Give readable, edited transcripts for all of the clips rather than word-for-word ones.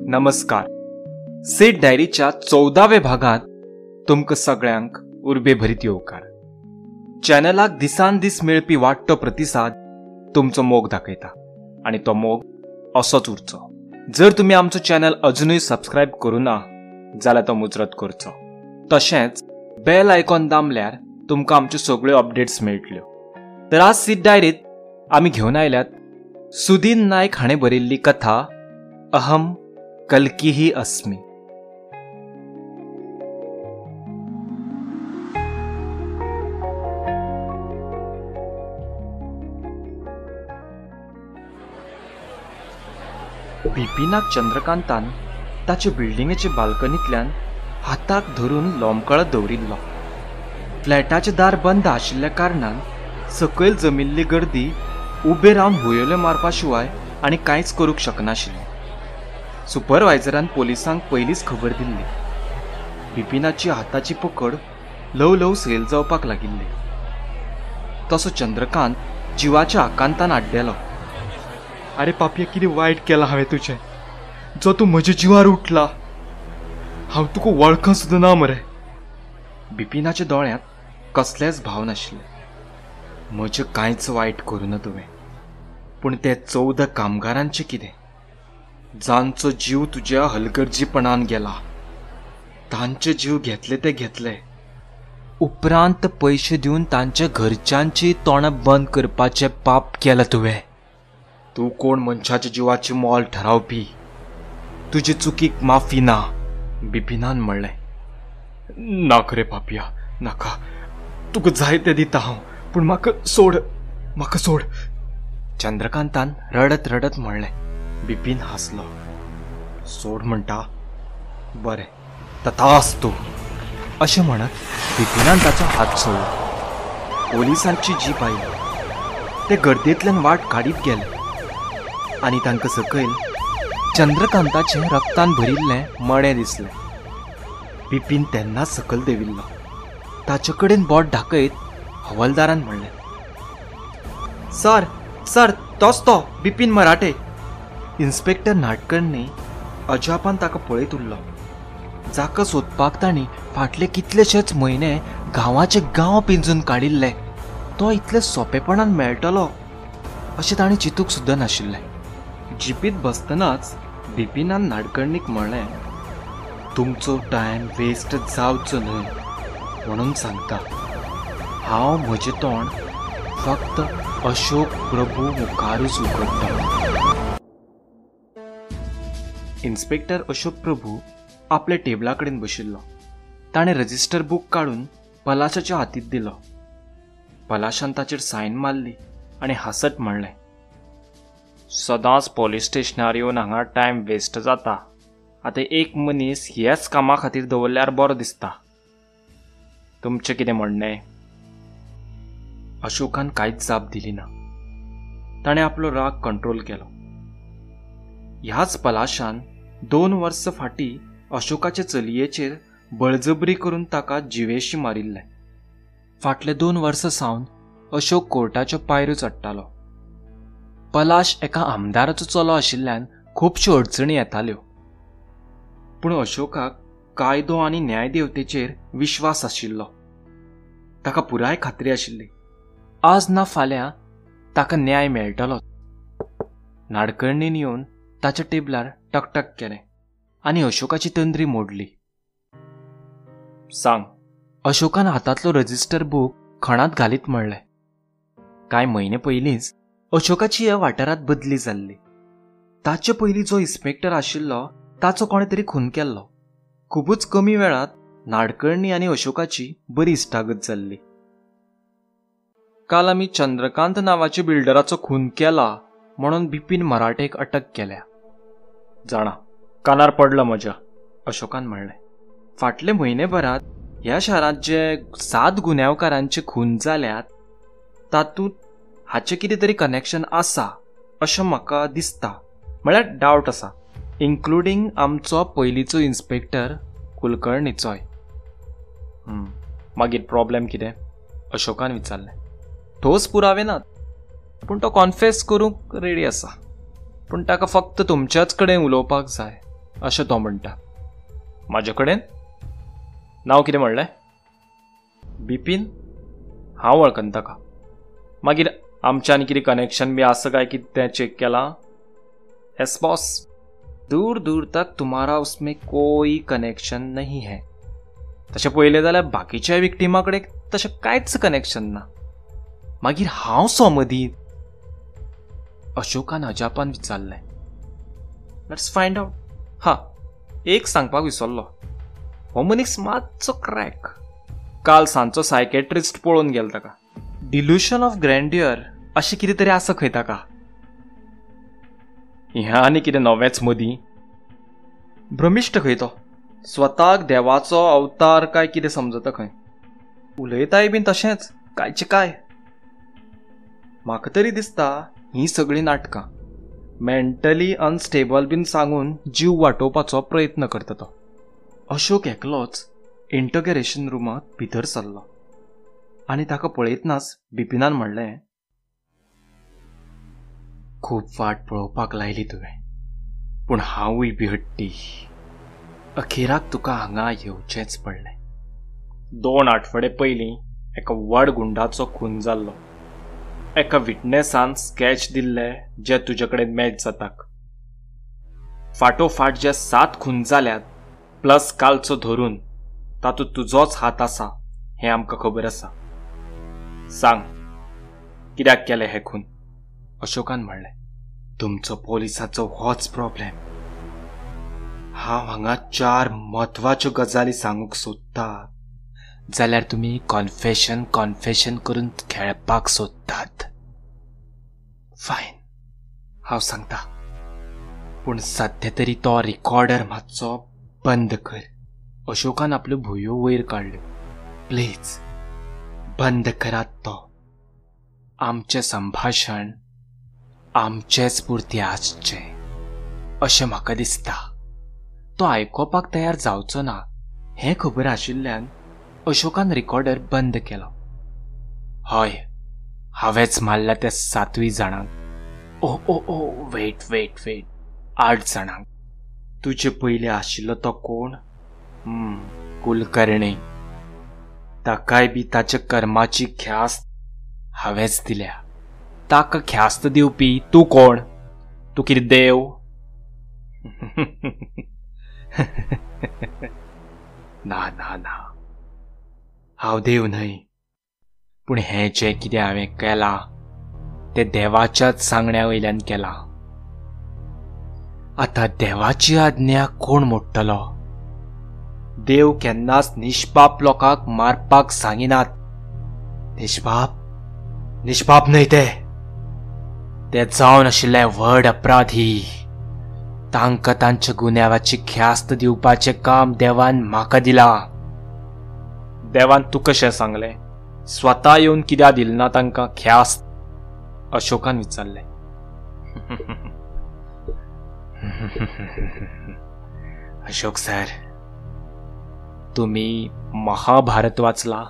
नमस्कार. सीड डायरीच्या 14व्या भागात तुमकां सगळ्यांक उर्बे भरीत येवकार. चॅनलाक दिसान दीस मेळपी वाडटो प्रतिसाद तुमचो मोग दाखयता आनी तो मोग असोच उरचो. जर तुमी आमचो चॅनल अजुनूय सबस्क्रायब करूं ना जाल्यार तो मुजरत करचो. तशेंच बेल आयकॉन दामल्यार तुमकां आमच्यो सगळ्यो अपडेट्स मेळटल्यो. तर आज सीड डायरीत आमी घेवन आयल्यात सुदीन नायक हाणें बरयल्ली कथा अहम कल्कीही अस्मी. बिपिनाक चंद्रकांतान ताचे बिल्डिंगेचे बाल्कनींतल्यान हाताक धरून लोंबकळत दवरिल्लो. फ्लॅटाचें दार बंद आशिल्ल्या कारणान सकयल जमिल्ली गर्दी उबे रावन हुयेल्यो मारपा शिवाय आनी कांयच करूंक शकनाशिल्ली. सुपरवायझरान पोलिसांक पयलींच खबर दिल्ली. बिपिनाची हाताची पकड ल्हव ल्हव सैल जावपाक लागिल्ली. तसो चंद्रकांत जिवाच्या आकांतान आड्डेलो, अरे पापया, कितें वायट केलां हांवें तुजें, जो तूं म्हज्या जिवार उठला. हांव तुका वळख सुद्दां ना मरे. बिपिनाच्या दोळ्यांत कसलेच भाव नाशिल्ले. म्हजें कांयच वायट करूं ना तुवें, पूण ते 14 कामगारांचें कितें, जांचो जीव तुज्या हलगर्जीपणान गेला. तांचे जीव घेतले ते घेतले, उपरांत पयशे दिवन तांच्या घरच्यांची तोंडां बंद करपाचें पाप केलां तुवें. तूं कोण मनशाच्या जिवाची मोल ठरावपी? तुजे चुकीक माफी ना. बिपिनान म्हणलें, नाका रे पापया, नाका. तुका जाय तें दिता हांव, पूण म्हाका सोड, म्हाका सोड. चंद्रकांतान रडत रडत म्हणलें. बिपिन हांसलो. सोड म्हणटा? बरें, तथास्तु, अशें म्हणत बिपिनान ताचो हात सोडलो. पोलिसांची जीप आयली. ते गर्देंतल्यान वाट काडीत गेले आनी तांकां सकयल चंद्रकांताचें रक्तान भरिल्लें मडें दिसलें. बिपिन तेन्नाच सकयल देंविल्लो. ताचे कडेन बोट दाखयत हवालदारान म्हणलें, सर सर, तोच तो बिपिन मराठे. इन्स्पेक्टर नाडकर्णी अजापान ताका पळयत उरलो. जाका सोदपाक तांणी फाटले कितलेशेच म्हयने गांवाचे गांव पिंजून काडिल्ले, तो इतले सोंपेपणान मेळटलो अशें ताणें चिंतूंक सुद्दां नाशिल्लें. जिपीत बसतनाच बिपिनान नाडकर्णीक म्हणलें, तुमचो टायम वेस्ट जावचो न्हय म्हणून सांगता, हांव म्हजें तोंड फक्त अशोक प्रभू मुखारूच उगडटा. इन्स्पेक्टर अशोक प्रभू आपल्या टेबला कडेन बशिल्लो. ताणें रजिस्टर बूक काडून पलाशाच्या हातींत दिलो. पलाशान ताचेर सायन मारली आनी हांसत म्हणलें, सदांच पोलीस स्टेशनार येवन हांगा टायम वेस्ट जाता. आतां एक मनीस ह्याच कामा खातीर दवरल्यार बरो दिसता. तुमचें कितें म्हणणें? अशोकान कांयच जाप दिली ना. ताणें आपलो राग कंट्रोल केलो. ह्याच पलाशान 2 वर्सां फाटीं अशोकाचे चलयेचेर बळजबरी करून ताका जिवेशी मारिल्लें. फाटले 2 वर्सां सावन अशोक कोर्टाच्यो पायऱ्यो चडटालो. पलाश एका आमदाराचो चलो आशिल्ल्यान खुबश्यो अडचणी येताल्यो, पूण अशोकाक कायदो आनी न्यायदेवतेचेर विश्वास आशिल्लो. ताका पुराय खात्री आशिल्ली, आज ना फाल्यां ताका न्याय मेळटलो. नाडकर्णीन येवन ताच्या टेबलार टकटक केलें आनी अशोकाची तंद्री मोडली. सांग. अशोकान हातांतलो रजिस्टर बूक खणांत घालीत म्हणलें. कांय म्हयने पयलींच अशोकाची ह्या वाठारांत बदली जाल्ली. ताचे पयलीं जो इन्स्पेक्टर आशिल्लो ताचो कोणें तरी खून केल्लो. खुबूच कमी वेळांत नाडकर्णी आनी अशोकाची बरी इश्टागत जाल्ली. काल आमी चंद्रकांत नांवाच्या बिल्डराचो खून केला म्हणून बिपिन मराठेक अटक केल्या. जाणा, कानार पडला म्हज्या, अशोकान म्हणलें. फाटले म्हयनेभरांत ह्या शारांत जे 7 गुन्यांवकारांचे खून जाल्यात तातूंत हाचें कितें तरी कनेक्शन आसा अशें म्हाका दिसता, म्हळ्यार डावट आसा, इन्क्लुडींग आमचो पयलींचो इन्स्पेक्टर कुलकर्णीचोय. मागीर प्रॉब्लेम कितें? अशोकान विचारलें. ठोस पुरावे नात, पूण तो कॉन्फेस करूंक रेडी आसा. पूण ताका फक्त तुमच्याच कडेन उलोवपाक जाय अशें तो म्हणटा. म्हाजे कडेन? नांव कितें म्हणलें? बिपीन? हांव वळखन ताका. मागीर आमच्यान कितें कनेक्शन बी आसा काय कितें तें चेक केलां? येस बॉस, दूर दूर तक तुम्हारा उसमें कोई कनेक्शन नहीं है. तशें पळयलें जाल्यार बाकीच्या विक्टिमा कडेन तशें कांयच कनेक्शन ना. मागीर हांव सो मदीं? अशोकान अजापान विचारलें. Let's find out. हा, एक सांगपाक विसरलो, हो मनीस मातसो क्रॅक. काल सांजचो सायकेट्रिस्ट पळोवन गेलो ताका. डिल्युशन ऑफ ग्रँडियर अशें कितें तरी आसा खंय ताका. ह्या आनी कितें नवेंच मदीं. भ्रमिश्ट खंय तो, स्वताक देवाचो अवतार काय कितें समजता खंय. उलयताय बीन तशेंच कायचें काय. म्हाका तरी दिसता हीं सगळीं नाटकां. मेंटली अनस्टेबल बीन सांगून जीव वाटोवपाचो प्रयत्न करता तो. अशोक एकलोच इंटोगेरेशन रुमांत भितर सरलो आनी ताका पळयतनाच बिपिनान म्हणलें, खूब वाट पळोवपाक लायली तुवें, पूण हांवूय बी हट्टी. अखेराक तुका हांगा येवचेंच पडलें. 2 आठवडे पयलीं एका व्हड गुंडाचो खून जाल्लो. एका विटनेसान स्कॅच दिल्ले जे तुजे कडेन मॅच जाताक. फाटोफाट जे 7 खून जाल्यात प्लस कालचो धरून तातूंत तुजोच हात आसा हें आमकां खबर आसा. सांग, कित्याक केलें हें खून? अशोकान म्हणलें. तुमचो पोलिसाचो होच प्रॉब्लेम. हांव हांगा 4 म्हत्वाच्यो गजाली सांगूंक सोदता जाल्यार तुमी कॉन्फेशन कॉन्फेशन करून खेळपाक सोदतात. फायन, हांव सांगता, पूण सद्या तरी तो रिकॉर्डर मातसो बंद कर. अशोकान आपल्यो भुंयो वयर काडल्यो. प्लीज बंद करात तो. आमचें संभाशण आमचेच पुरतें आसचें अशें म्हाका दिसता. तो आयकोपाक तयार जावचो ना हें खबर आशिल्ल्यान अशोकान रिकॉर्डर बंद केलो. हय, हांवेंच मारल्या त्या 7 जाणांक. ओ ओ ओ, वेट वेट वेट, 8 जाणांक. तुजे पयलीं आशिल्लो तो कोण? कुलकर्णी. ताकाय बी ताच्या कर्माची ख्यास्त हांवेंच दिल्या. ताका ख्यास्त दिवपी तूं कोण? तूं कितें देव? ना ना ना, हांव देव न्हय. पूण हें जें कितें हांवें केलां तें देवाच्याच सांगण्या वयल्यान केलां. आतां देवाची आज्ञा कोण मोडटलो? देव केन्नाच निष्पाप लोकांक मारपाक सांगिनात. निष्पाप? निष्पाप न्हय ते, ते जावन आशिल्ले व्हड अपराधी. तांकां तांच्या गुन्यांवाची ख्यास्त दिवपाचें काम देवान म्हाका दिलां. देवान तुका कशें सांगलें? स्वता येवन कित्याक दिली ना तांकां ख्यास्त? अशोकान विचारलें. अशोक सर, तुमी महाभारत वाचला?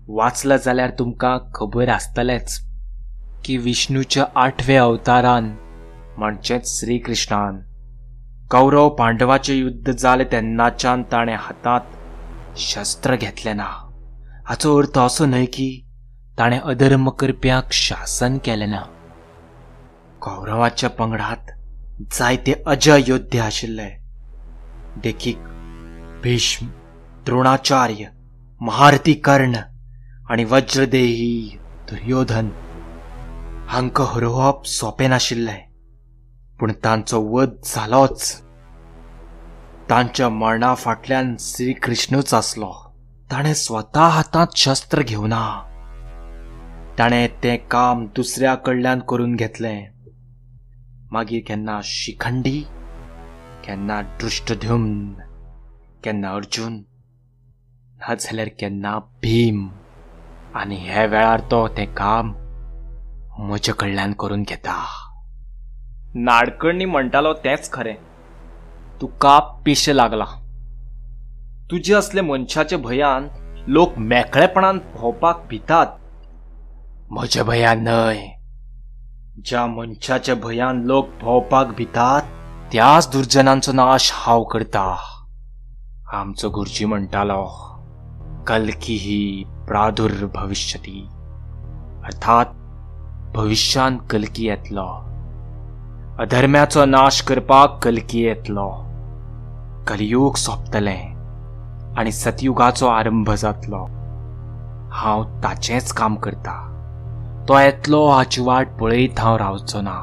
वाचला जाल्यार तुमकां खबर आसतलेंच की विष्णूच्या 8व्या अवतारान म्हणचेच श्रीकृष्णान कौरव पांडवाचें युद्ध जालें तेन्नाच्यान ताणें हातांत शस्त्र घेतलें ना. हाचो अर्थ असो न्हय की ताणें अधर्म करप्यांक शासन केलें ना. कौरवाच्या पंगडात जायते अजय योद्धे आशिल्ले, देखीक भीष्म, द्रोणाचार्य, महारथी कर्ण आनी वज्रदेही दुर्योधन. हांकां हरोवप सोंपें नाशिल्लें, पूण तांचो वध जालोच. तांच्या मरणा फाटल्यान श्रीकृष्णूच आसलो. ताणें स्वता हातांत शस्त्र घेवना, ताणें तें काम दुसऱ्या कडल्यान करून घेतलें. मागीर केन्ना शिखंडी, केन्ना दृष्टद्युम्न, केन्ना अर्जुन, नाजाल्यार केन्ना भीम. आनी ह्या वेळार तो तें काम म्हजे कडल्यान करून घेता. नाडकर्णी म्हणटालो तेंच खरें. तुका पिशें लागलां. तुजे असले मनशाच्या भंयान लोक मेकळेपणान भोंवपाक भितात. म्हज्या भंयान न्हय, ज्या मनशाच्या भंयान लोक भोंवपाक भितात त्याच दुर्जनांचो नाश हांव करता. आमचो गुरुजी म्हणटालो, कल्की ही प्रादुर्भविष्यती, अर्थात भविष्यान कल्की येतलो. अधर्म्याचो नाश करपाक कल्की येतलो. कलियूग सोंपतलें आनी सतयुगाचो आरंभ जातलो. हांव ताचेंच काम करता. तो येतलो हाची वाट पळयत हांव रावचो ना.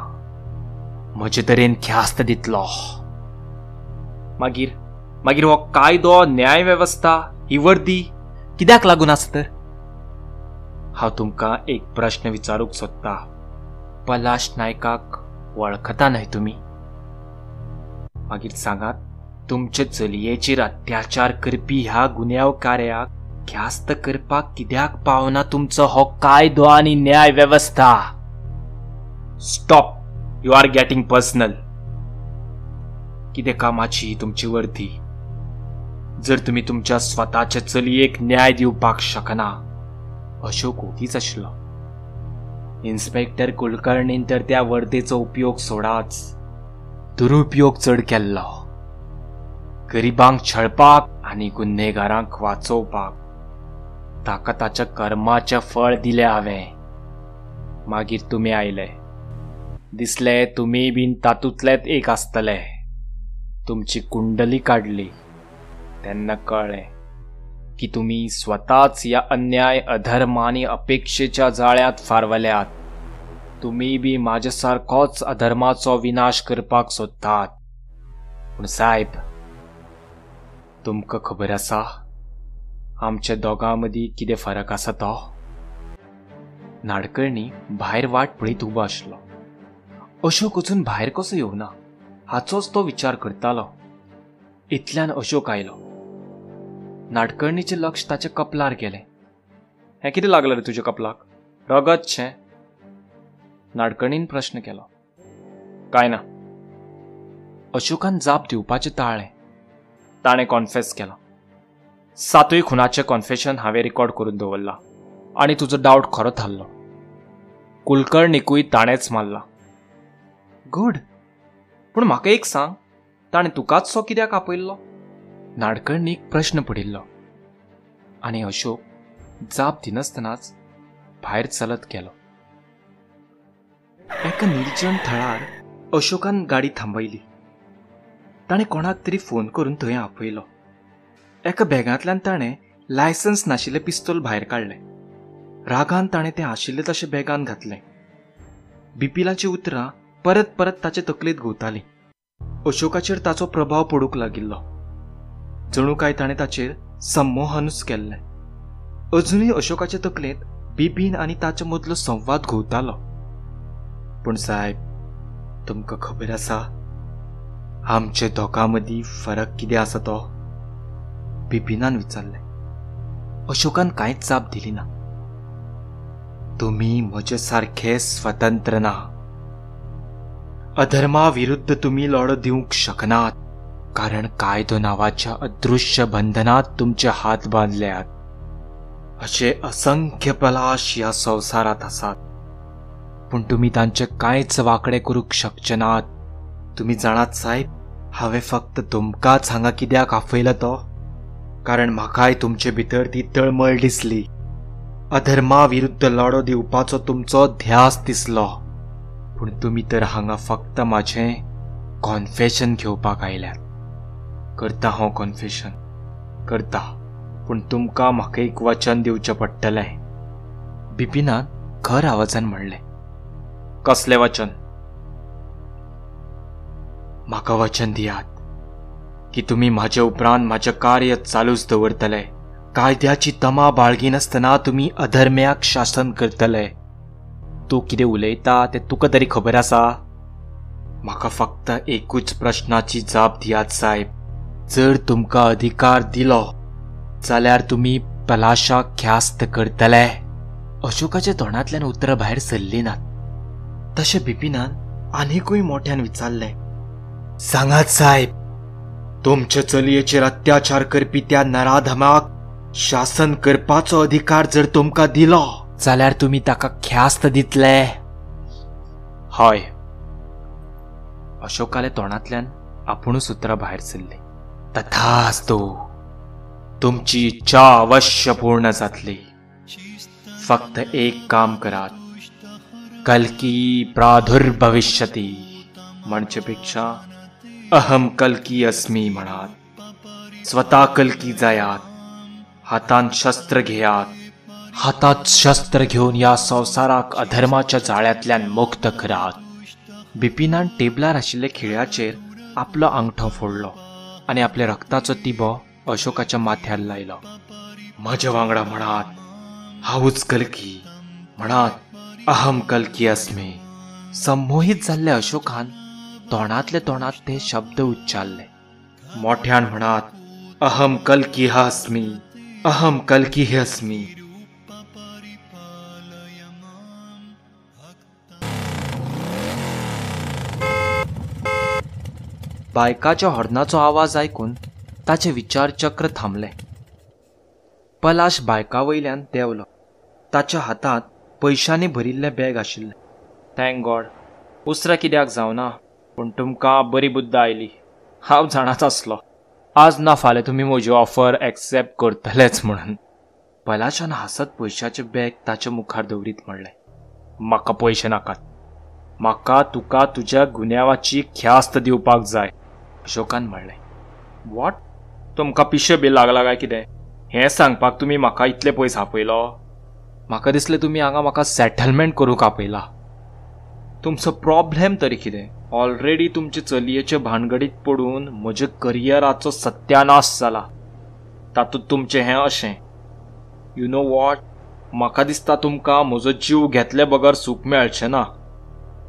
म्हजे तरेन ख्यास्त दितलो. मागीर मागीर हो कायदो, न्याय वेवस्था, ही वर्दी कित्याक लागून आसा तर? हांव तुमकां एक प्रश्न विचारूंक सोदता. पलाश नायकाक वळखता न्हय तुमी? मागीर सांगात, तुमचे चलयेचेर अत्याचार करपी ह्या गुन्यांवकार्याक ख्यास्त करपाक कित्याक पावना तुमचो हो कायदो आनी न्याय वेवस्था? Stop, you are getting personal. कितें कामाची ही तुमची वर्दी जर तुमी तुमच्या स्वताच्या चलयेक न्याय दिवपाक शकना? अशोक ओगीच आशिल्लो. इन्स्पेक्टर कुलकर्णीन तर त्या वर्देचो उपयोग सोडाच, दुरुपयोग चड केल्लो. गरिबांक छळपाक आनी गुन्हेगारांक वाचोवपाक ताका ताच्या कर्माचें फळ दिलें हांवें. मागीर तुमी आयले. दिसले तुमी बीन तातूंतलेच एक आसतले. तुमची कुंडली काडली तेन्ना कळ्ळें की तुमी स्वताच ह्या अन्याय, अधर्म आनी अपेक्षेच्या जाळ्यांत फारवल्यात. तुमी बी म्हाजे सारकोच अधर्माचो विनाश करपाक सोदतात. पूण सायब, तुमकां खबर आसा आमच्या दोगां मदीं कितें फरक आसा तो? नाडकर्णी भायर वाट पळयत उबो आशिल्लो. अशोक अजून भायर कसो येवना हाचोच तो विचार करतालो. इतल्यान अशोक आयलो. नाडकर्णीचें लक्ष ताच्या कपलार गेलें. हें कितें लागलें रे तुज्या कपलाक? रगत शें? नाडकर्णीन प्रश्न केलो. काय ना, अशोकान जाप दिवपाचें टाळ्ळें. ताणें कॉन्फेस केलां. 7 खुनाचें कॉन्फेशन हांवें रिकॉर्ड करून दवरलां आनी तुजो डावट खरो थारलो. कुलकर्णीकूय ताणेंच मारला. गुड. पूण म्हाका एक सांग, ताणें तुकाच सो कित्याक आपयल्लो? नाडकर्णीक प्रश्न पडिल्लो आनी अशोक जाप दिनासतनाच भायर चलत गेलो. एका निर्जन थळार अशोकान गाडी थांबयली. ताणें कोणाक तरी फोन करून थंय आपयलो. एका बॅगांतल्यान ताणें लायसन्स नाशिल्लें पिस्तोल भायर काडलें. रागान ताणें तें आशिल्लें तशें बॅगान घातलें. बिपिलाचीं उतरां परत परत ताचे तकलेंत घुंवतालीं. अशोकाचेर ताचो प्रभाव पडूंक लागिल्लो. जणू काय ताणें ताचेर संमोहनूच केल्लें. अजुनूय अशोकाचे तकलेंत बिबीन आनी ताचे मदलो संवाद घुंवतालो. पूण सायब, तुमकां खबर आसा आमचे दोगां मदीं फरक कितें आसा तो? बिपिनान विचारलें. अशोकान कांयच जाप दिली ना. तुमी म्हजे सारखे स्वतंत्र ना. अधर्मा विरुद्ध तुमी लढो दिवंक शकनात, कारण कायदो नांवाच्या अदृश्य बंधनात तुमचे हात बांदल्यात. अशे असंख्य पलाश ह्या संवसारांत आसात, पूण तुमी तांचे कांयच वांकडे करूंक शकचे नात. तुमी जाणात सायब, हांवें फक्त तुमकांच हांगा कित्याक आपयला तो? कारण म्हाकाय तुमचे भितर ती तळमळ दिसली. अधर्मा विरुद्ध लढो दिवपाचो तुमचो ध्यास दिसलो. पूण तुमी तर हांगा फक्त म्हाजें कॉन्फेशन घेवपाक आयल्यात. करता हांव कॉन्फेशन, करता, पूण तुमकां म्हाका एक वचन दिवचें पडटलें. बिपिनान खर आवाजान म्हणलें. कसलें वचन? म्हाका वचन दियात की तुमी म्हाजे उपरांत म्हाजें कार्य चालूच दवरतले. कायद्याची तमा बाळगिनासतना तुमी अधर्म्याक शासन करतले. तूं कितें उलयता तें तुका तरी खबर आसा? म्हाका फक्त एकूच प्रश्नाची जाप दियात सायब. जर तुमकां अधिकार दिलो जाल्यार तुमी पलाशाक ख्यास्त करतले. अशोकाच्या तोंडांतल्यान उतरां भायर सरलीं नात. तशें बिपिनान आनीकूय मोठ्यान विचारलें, सांगात सायब, तुमचे चलयेचेर अत्याचार करपी त्या नराधमाक शासन करपाचो अधिकार जर तुमकां दिलो जाल्यार तुमी ताका ख्यास्त दितले? हय. अशोकाल्या तोंडांतल्यान आपुणूच उतरां भायर सरलीं. तथास्तु, तुमची इच्छा अवश्य पूर्ण जातली. फक्त एक काम करात, कल्की प्रादुर्भविष्यति म्हणचे पेक्षा अहम कल्की अस्मी म्हणात. स्वता कल्की जायात, हातान शस्त्र घेयात, हातात शस्त्र घेवन ह्या संवसाराक अधर्माच्या जाळ्यांतल्यान मुक्त करात. बिपिनान टेबलार आशिल्ल्या खिळ्याचेर आपलो आंगठो फोडलो आनी आपल्या रक्ताचो तिबो अशोकाच्या माथ्यार लायलो. म्हज्या वांगडा म्हणात, हांवूच कल्की, म्हणात अहम कल्की अस्मी. संमोहीत जाल्ल्या अशोकान तोंडांतले तोंडांत ते शब्द उच्चारले. मोठ्यान म्हणात, अहम कल्की अस्मी, अहम कल्की अस्मी. बायकाच्या हॉर्नाचो आवाज आयकून ताचें विचारचक्र थांबलें. पलाश बायका वयल्यान देंवलो. ताच्या हातांत पयशांनी भरिल्लें बॅग आशिल्लें. Thank God, उसरां कित्याक जावना, पूण तुमकां बरी बुद्द आयली. हांव जाणाच आसलो आज ना फाल्यां तुमी म्हजी ऑफर एक्सेप्ट करतलेच म्हणून. पलाशान हांसत पयशाचें बॅग ताच्या मुखार दवरीत म्हणलें, म्हाका पयशे नाकात, म्हाका तुका तुज्या गुन्यांवाची ख्यास्त दिवपाक जाय. अशोकान म्हणलें, what, तुमकां पिशें बी लागलां काय कितें? हें सांगपाक तुमी म्हाका इतले पयस आपयलो? म्हाका दिसलें तुमी हांगा म्हाका सेटलमेंट करूंक आपयला. तुमचो प्रॉब्लेम तरी कितें? ऑलरेडी तुमचे चलयेचे भानगडीत पडून म्हज्या करियराचो सत्यानाश जाला, तातूंत तुमचें हें अशें. You know what, म्हाका दिसता तुमकां म्हजो जीव घेतले बगर सूख मेळचें ना.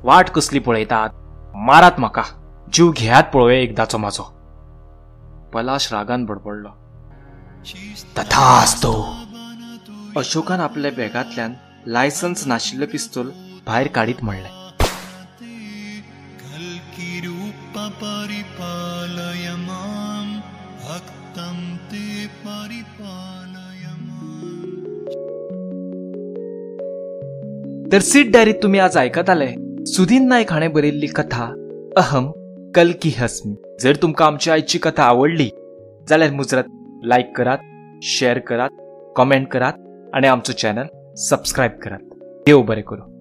वाट कसली पळयतात? मारात म्हाका, जीव घेयात पळोवया एकदाचो म्हाजो. पलाश रागान बडबडलो. तथास्तु. अशोकान आपल्या बॅगांतल्यान लायसन्स नाशिल्लें पिस्तूल भायर काडीत म्हणलें, तर सीट डायरीत तुमी आज आयकताले सुदीन नायक हाणें बरयल्ली कथा अहम कल्की अस्मी. जर तुमकां आमची आयची कथा आवडली जाल्यार मुजरत लायक करात, शेअर करात, कॉमेंट करात आनी आमचो चॅनल सबस्क्रायब करात. देव बरें करूं.